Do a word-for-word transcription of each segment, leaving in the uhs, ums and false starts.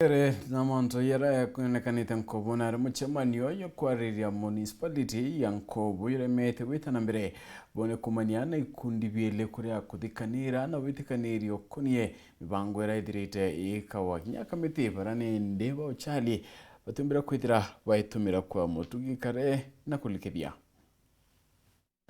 Ere na mantu jaria jakonekanite Nkobo, na ari mucemanio jwa kwariria municipality ya Nkobo juremete gwita na mbere, bone kumania na ikundi bieli kuria kuthikanira na witikanirio ukonie mibango iria ithirite ikawa kinya kamiti bara nindi ba uchali batiumbira kwithira baitumira kwa mutugi kare na kulikithia.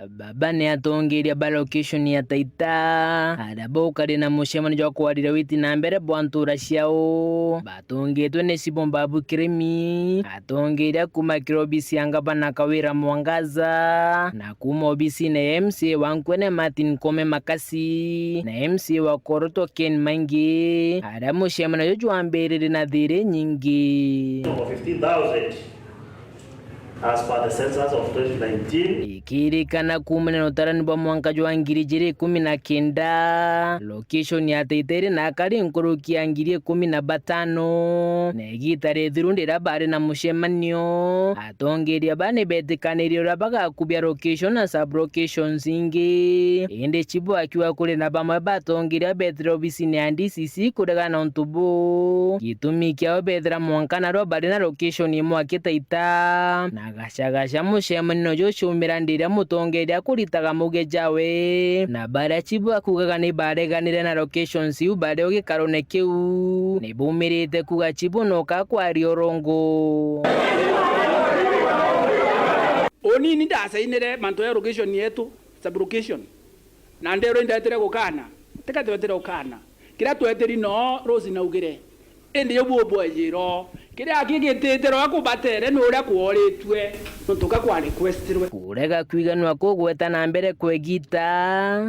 Baba ni atongeria ba location ya Taita, aria baukari na mucemanio jwa kwariria witi na mbere bwa ntura ciao. Batongetwe ni Cibomba Bukirimi, atongeria kuma kiri obisi ya ngavana Kawira Mwangaza, na kuma obisine ya M C A wa Nkwene Martin Kome Makasi, na M C A wa Koroto Ken Maingi, aria mucemanio juju jwambiririe na thiri nyingi. Over fifteen thousand as per the census of twenty nineteen. Ikiririkana kuumania na utarani bwa mwanka jwa ngiri ijiri ikumi na kenda, location ya Taita iri na akari nkuruki ya ngiri ikumi na batano, na igita rithiru ndiria bari na mucemanio, atongeria ba ni betikanirie uria bagakubia location na sub-locations ingi. Indi Chibu akiuga kuri na bamwe batongeria betire obisine ya D C C kuregana na untu buu, gitumi kiao bethira mwanka narua bari na location imwe aki Taita, na gacagaca mucemanio juju ciumira ndiria mutongeria akuritaga muge jawe, na baria Chibu akugaga ni bareganire na locations iu bari o gikarone kiu, ni baumirite kuga Chibu noka kwaria urongo. Unini ndacainire mantu ya location yetu, sub-location. Na ndeerwe indetire gukana, tiga twetire gukana. Kiria twetiri no Rose naugire. Indi yo buo bwejiro. Kiria kigititiro akubatere ni uria kworitue, nontu ka kwa requestirwe. Kurega kwiganua kugweta na mbere kwegita.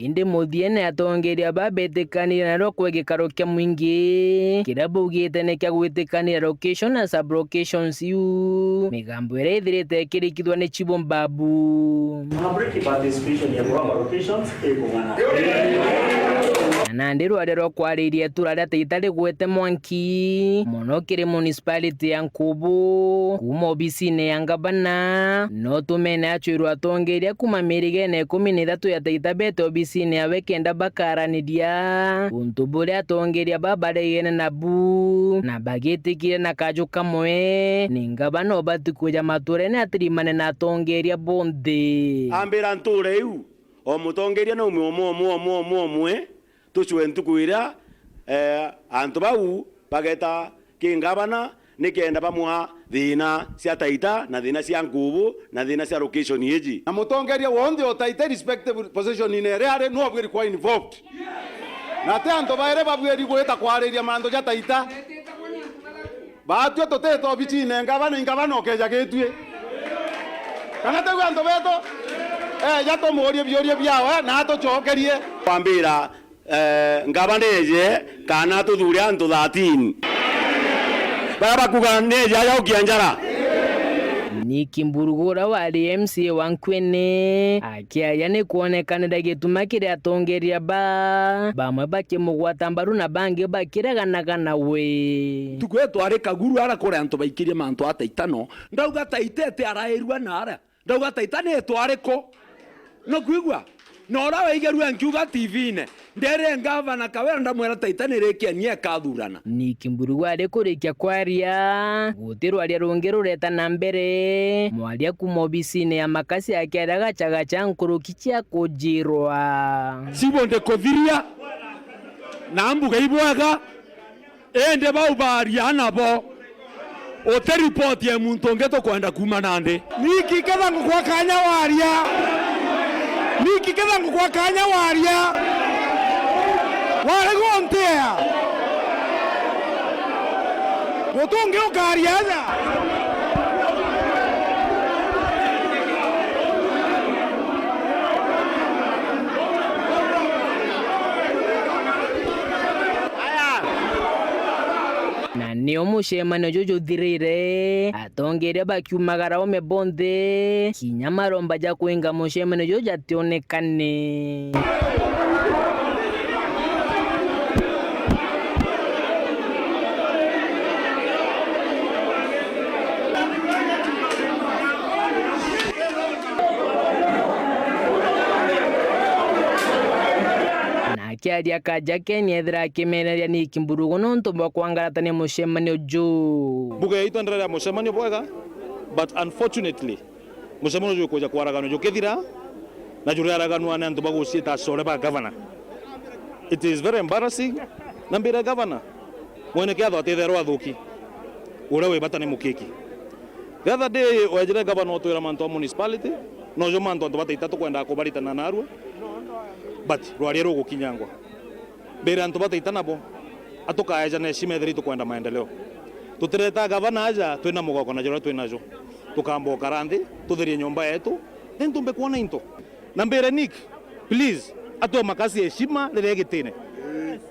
Indi muthiene atongeria ba betikanire narua kwe gikaro kia mwingi, kiria baugite ni kia gwitikanira location na sub-locations iu, migambo iria ithirite ikirikithwa ni Chibu Mbabu. Public participation ya kwa locations ikung'ana. Na nandi rwaria rwa kwariria itura ria Taita rigwete mwanki mono kiri municipality ya Nkubu, kuuma obisine ya ngavana, no tumene acwirwe atongeria kuuma mirigene ikumi na ithatu ya Taita bete obisine yawe kenda bakaraniria untu buria atongeria ba baregene nabu, na bagitikire na kaju kamwe, ni ngavana ubati kuja maturene atirimane na atongeria bonthe. Ambira ntura iu, o mutongeria naume omwe, omwe, omwe, omwe, omwe, tucwe ntuku iria, eh, antu bau bageta ki ngavana, nikenda bamwa thiina cia Taita, na thiina cia Nkubu, na thiina cia location iji. Na mutongeria wonthe o Taita, irrespective position ine iria ari, no abwiri kwa involved. Na ti antu bairi babwiri gwita kwariria mantu ja Taita. Baatue tutite obicine ngavana, ingavana ukeja gitui. Kana tiguo antu betu? Eja tumuurie biuria biawe na atucokerie. Kwambira, eh, ngavana eje kana tuthure antu thirteen. Baria bakuga neje aja ukia njara. Nick Mburugu uria wari M C A wa Nkwene, akiaria ni kwonekanira gituma kiri atongeria ba, bamwe bakimugwata mbaru na bangi bakireganaga nawe. Ntuku iyo twari Kaguru ara kuri antu baikirie mantu a Taita no, ndauga Taita iti arairua na ara. Ndauga Taita ni itwa riku? No kwigua? Na uria waigerua nkiuga T V-ine, ndere ngavana Kawira ndamwira Taita ni rikiania ikathurana. Nick Mburugu ari kurikia kwaria, guti rwaria rungi rureta na mbere. Mwaria kuuma obisine ya Makasi akiaria gacagaca nkuruki cia kujirwa. Cibu ndikuthiria na mbuga ibwega. Indi bau baaria nabo, uti ripoti ya muntu ungi tukwenda kuuma nandi. Niki ketha ngukwa kanya waria? Niki ketha ngukwa kanya waria? Waregwa ntia? Guti ungi ukaria aja. Na nio mucemanio juju juthirire, atongeria bakiumagara ome bonthe, kinya maromba ja kwinga mucemanio juju jationekane. Kiaria kaja Ken ethira akimeneria Nick Mburugu nontu bwa kwangaratania mucemanio ju. Mbuga yetu enderea mucemanio bwega, but unfortunately, mucemanio jukuja kwaraganwa jukithira, na juriaraganwa ni antu baguciita acore ba gavana. It is very embarrassing, na mbire gavana, mwene kiatho atitherwa athuki, uria wi bata ni mukiki. The other day, wejire gavana utwira mantu a municipality, nojo mantu antu bataita tukwendaga kubaritana narua, but rwaria rugukinyangwa. Mbere antu bataita nabo, atukaeja na heshima ethira itukwenda maendeleo. Tutireta gavana aja twina mugoko na juria twinajo. Tukamba ukara nthi, tutherie nyomba yetu, then tumbe kwona into. Na mbere Nick, please, atwe makasi heshima riria igitine.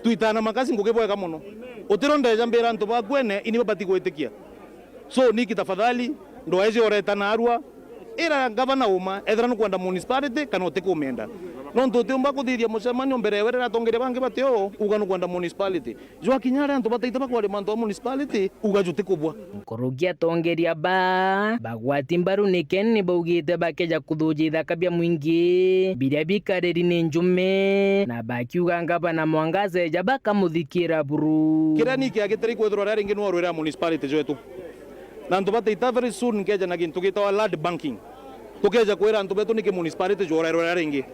Twitana makasi ngugi bwega muno. Utiro ndeja mbere antu ba kwene, ini babati gwitikia. So, Nick, tafadhali, ndwaeje ureta narua. Ira gavana uma, ethira nukwenda municipality kana utikumenda. Nontu utiumba kuthithia mucemanio mbere ewe riria atongeria bangi bati o, uga nukwenda municipality. Jwakinya aria antu bataita bakwaria mantu a municipality, uga jutikubwa. Nkuruki atongeria ba bagwati mbaru ni Ken ni baugite bakeja kuthuja ithaka bia mwingi biria bikariri ni njume, na bakiuga ngavana Mwangaza eja bakamuthikira buru. Kiria Nick agitiri kwithirwa riria ringi nwarwira municipality jwetu. Na antu bataita very soon nkeja na gintu gitawa land banking. Tukeja kwira antu betu niki municipality jworairwe riria ringi.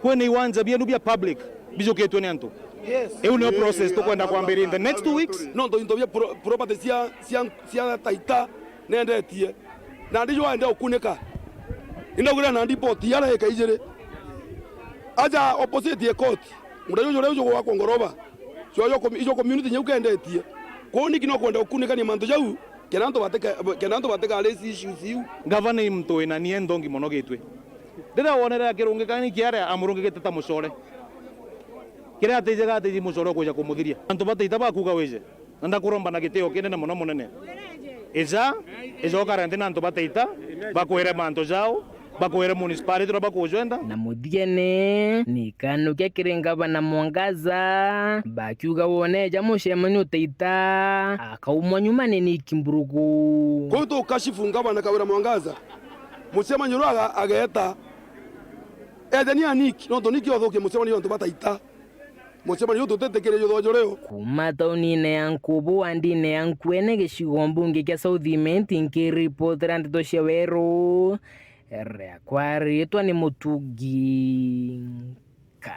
Kwina iwanja bienu bia public bijukitwe ni antu. Yes. Iu niyo process tukwenda kwambiria in the next two weeks. Nontu into bia pro-, property cia, cia, cia Taita nendetie. Na ndijwa ende ukunika. Indaugire na ndipoti yara eka ijiri. Aja opposite ye court. Muda juju riu jugwakwa ngoroba. Cio, cio com-, icio community nyau kendetie. Kwou Nick no kwenda gukunikania mantu jau, kenda antu batika-, kenda antu batika raise issues iu. Gavana i muntu wina nie nthongi mono gitwi. Riria wonere akirungika Nick aria amurungikite ta mucore. Kiria atijega atiji mucore ukwija kumuthiria. Antu bataita bakuga wije. Na ndakuromba na gitio kinene mono munene. Ija, ija ukare nthi na antu bataita, bakwire mantu jao, bakwire municipality uria bakujwenda. Na muthiene, ni kanukia kiri ngavana Mwangaza, bakiuga wone eja mucemanio utaita, akaumwa nyuma ni Nick Mburugu. Kwou tukashifu ngavana Kawira Mwangaza, mucemanio uria aga-, ageeta, ejeni a Nick, nontu Nick othukia mucemanio antu bataita. Mucemanio uyu tutitikirie juthojo riu. Kuuma taunine ya Nkubu, wandine ya Nkuene, gicigo mbunge kia South Imenti, nkiripotera ndeto cia Weru, riakwa riitwa ni Mutugi.